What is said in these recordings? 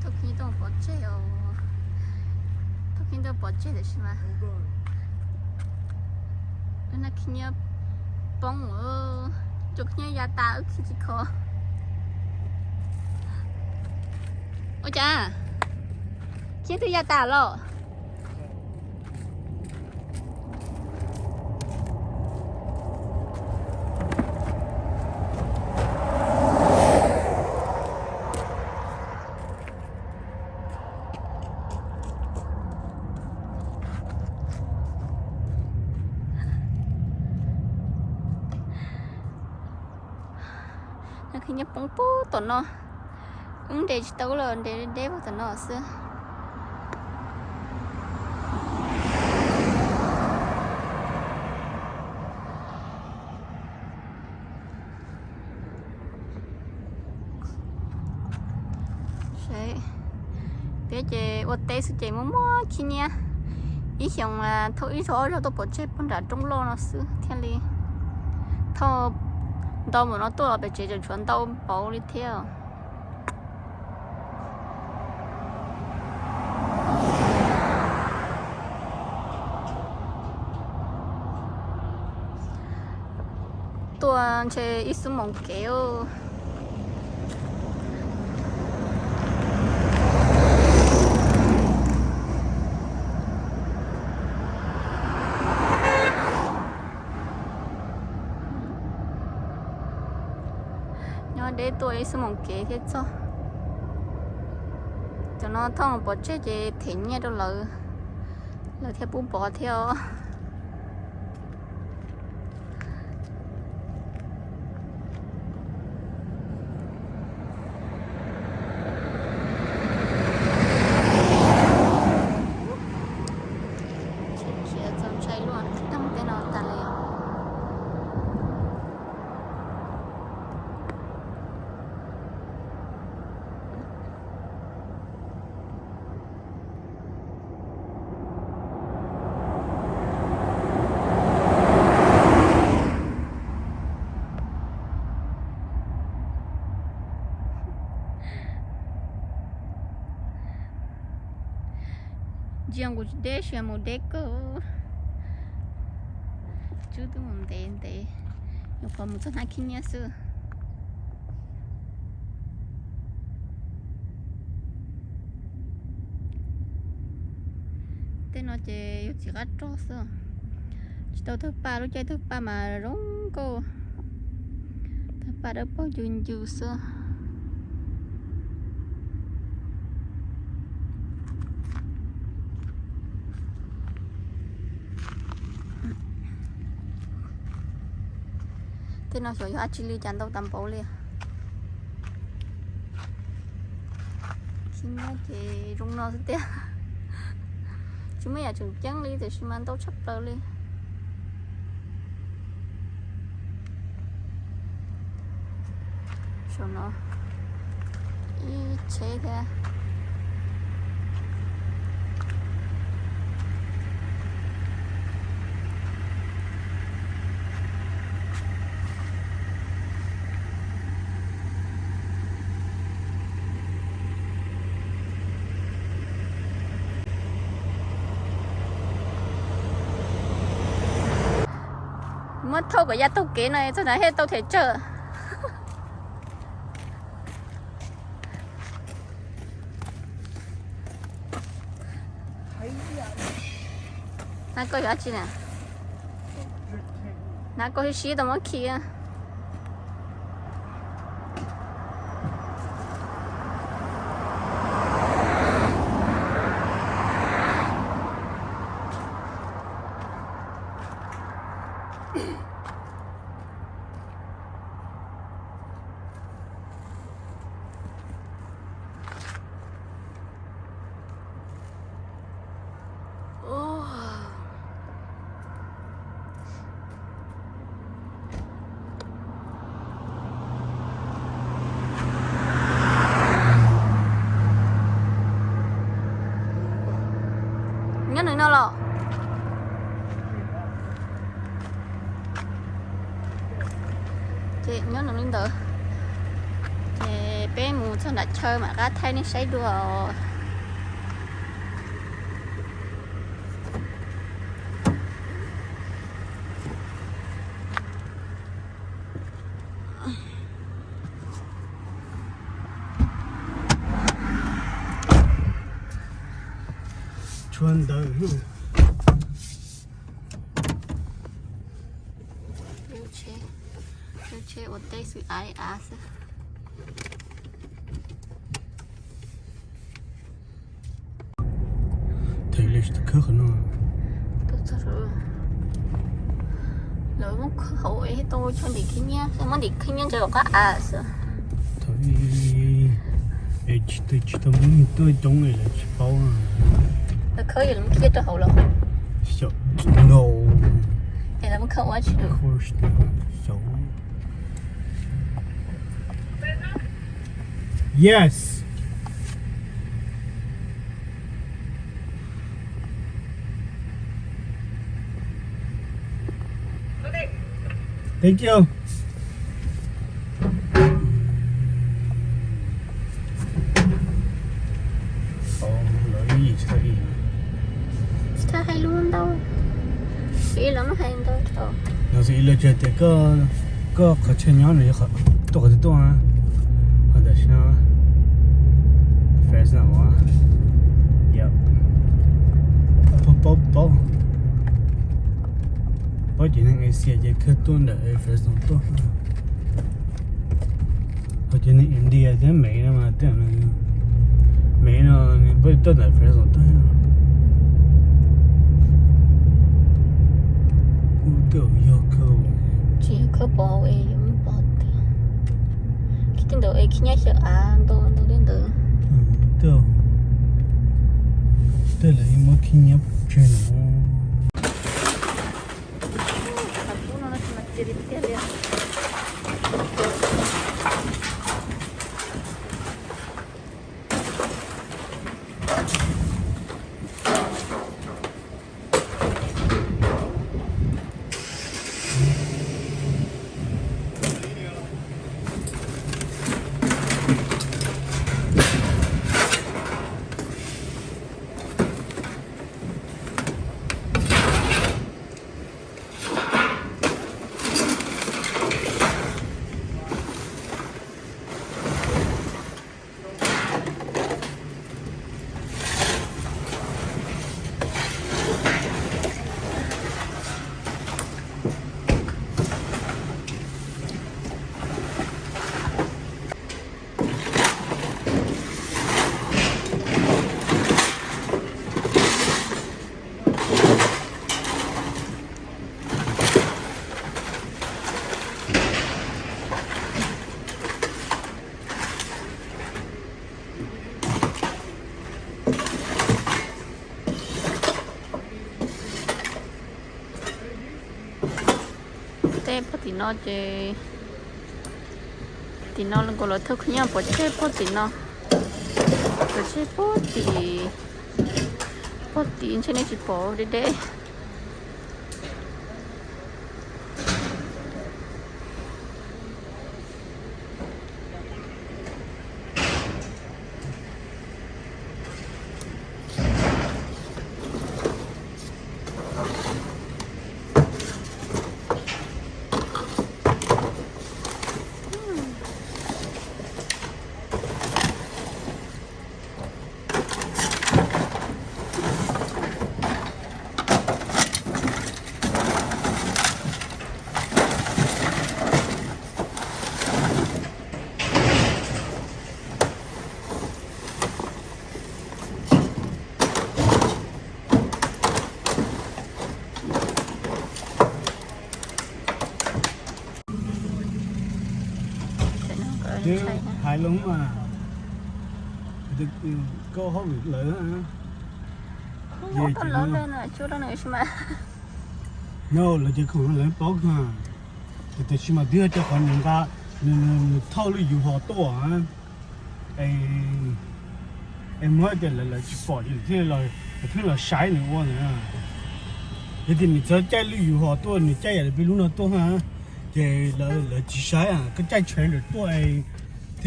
Tau khib nyiab tuaj pov tseg os. Tau khib nyiab tuaj pov tseg tiam sis mas wb nab khib nyiab poob, cov khib nyiab ya tas wb khib tsis kho. Ua cas khib nyiab twb ya tas los? Nab khib nyiab poob puag tom no, wb nres tsis tau los nres deb puag tom no xwb. Peb ces ua teb xwb ces muaj muaj khib nyiab. Ib xyoos thauj ib zaug ob zaug tuaj pov tseg puag nram roob loj no xwb thiaj li thauj ntau npaum no tuaj los pem tsev tseem tshuav ntau npaum li thiab. Tuaj ntshe ib xuab moos kev. Nyob deb tuaj ib xuab moos kev thiaj txog. Cov no thauj pov tseg ces them nyiaj rau lawv, lawv thiaj pub pov thiab os. Khiav txaus ntshai luaj, tej no tas li. Ntsia nqus tsis deb, sis mus deb kawg. Tswb twb mus ntev ntev, nyuam qhuav mus txog hnab khib nyiab xwb. Tej no ces yog txiv qab rog xwb, tsis tau tawg paj, lub caij tawg paj mas zoo nkauj, tawg paj dawb paug ncws ncws xwb. Tej no xyov yog dab tsi li cas ntau tas npaum li. Khib nyiab ces zoo no xwb tiag. Tsis muaj yam tseem ceeb li tiam sis mas ntau tshaj plaws li. Saum no ib tsheb thiab. Muab thauj kom ya taug kev no txog ntawd thiaj tau them tsawg. Hnab koj yog dab tsi na? Hnab koj sib sib tau muab khi. Nyob nws no los? Ces nyob nws li ntawd. Ces peb Mus txog nram chaw mam qab thaij nej saib dua os. Tshuav ntawd. Tsheb ua teb xwb, av av xwb. Thaum lawv khawb qhov no, lawv muab khawb hauv es tau tshuav ntim khib nyiab, muab ntim khib nyiab ntsaws hauv qab av xwb. Thaum ub es tsis tau, tsis tau muaj neeg tuaj coob es lawv tsis paub. Lawv khawb yog lawv muab khib rau hauv los? Xyov, no. Es lawv muab khawb ua tsi? Xyov. Yes. Thank you. Tsis tau hais lus ntau, ib los muab hais ntau dhau. No xwb ib los tsis tias koj, koj qhov chaw nyob no yog tuaj qhov twg tuaj? Ho tam sim no Fresno, yep. Paub, paub, paub, paub ces neeg Asia ces kawg tuaj ntawm Fresno tuaj. Ho ces neeg India thiab Mev no mas, Mev no nws puab tuaj ntawm Fresno tuaj. Kuj twb yog kawg. Tsis yog khawb pov es yuav muab pov tiag. Khib tej ntawd es khib nyiab xyaw av ntau ntau tej ntawd. Twb, twb lawv muab khib nyiab pov tseg no. Tej pob tim no ces, tim no nkaus lawv thawj khwv nyiaj pov tseg pob tim no, pov tseg pob tim, pob tim ntshe nej tsis pom deb deb. Hais lus mas, koj hauj lwm lawm. No lawv ces khoom lawv paub kawg, tab sis mas twb yog rau qhov nws nqa, nws thauj lub yus hos tuaj, es muab tias lawv tsis pom ces lawv thiaj los saib nws ua ntawd. Yog tias nws txawj caij lub yus hos tuaj, nws caij yam li peb lub no tuaj, ces lawv tsis saib, koj caij trailer tuaj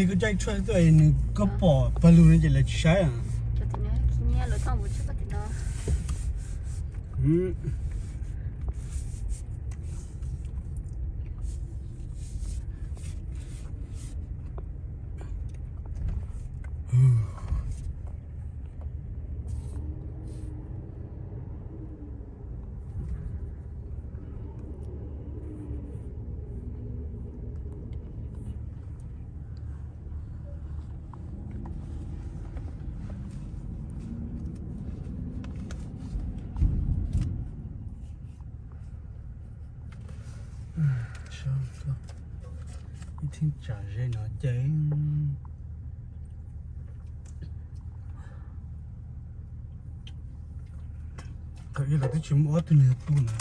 es Koj caij tshuaj tuaj nws koj pom pawg lug no ces lawv tsis saib. Ib theej tsam ze no ces thaum ub lawv twb tsis muaj ob tug niag tu na.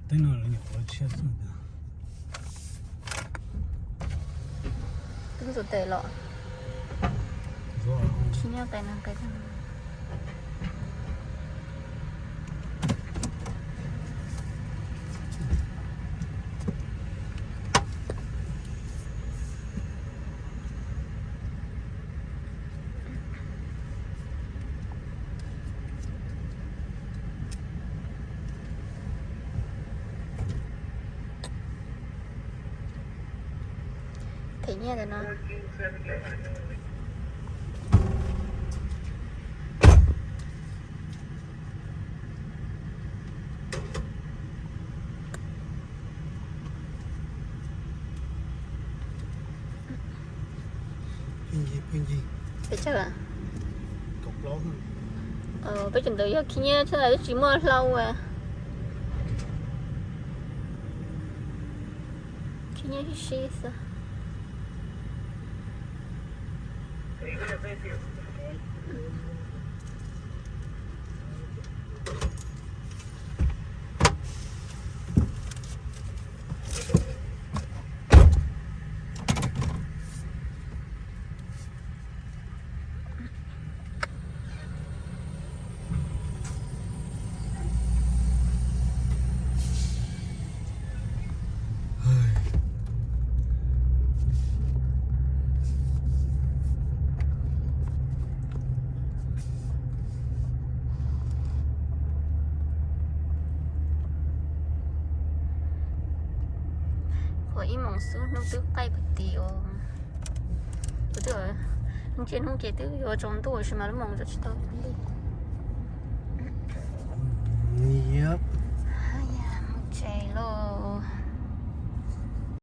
Teb no lawv nyuam qhuav tshiab xwb ntag. Twb tus tes los tsis nyob tes no tes. Them nyiaj ntawm no. Peb caug, peb caug ntawd yog khib nyiab thiab, twb tsis muaj hlau. Khib nyiab sib sib xwb. Qhov ib moos xwb hnub twb qaij pag tis os. Kuv twb hnub tsis hnub ces twb yuav tsaus ntuj sis mas lub moos tsis tau li.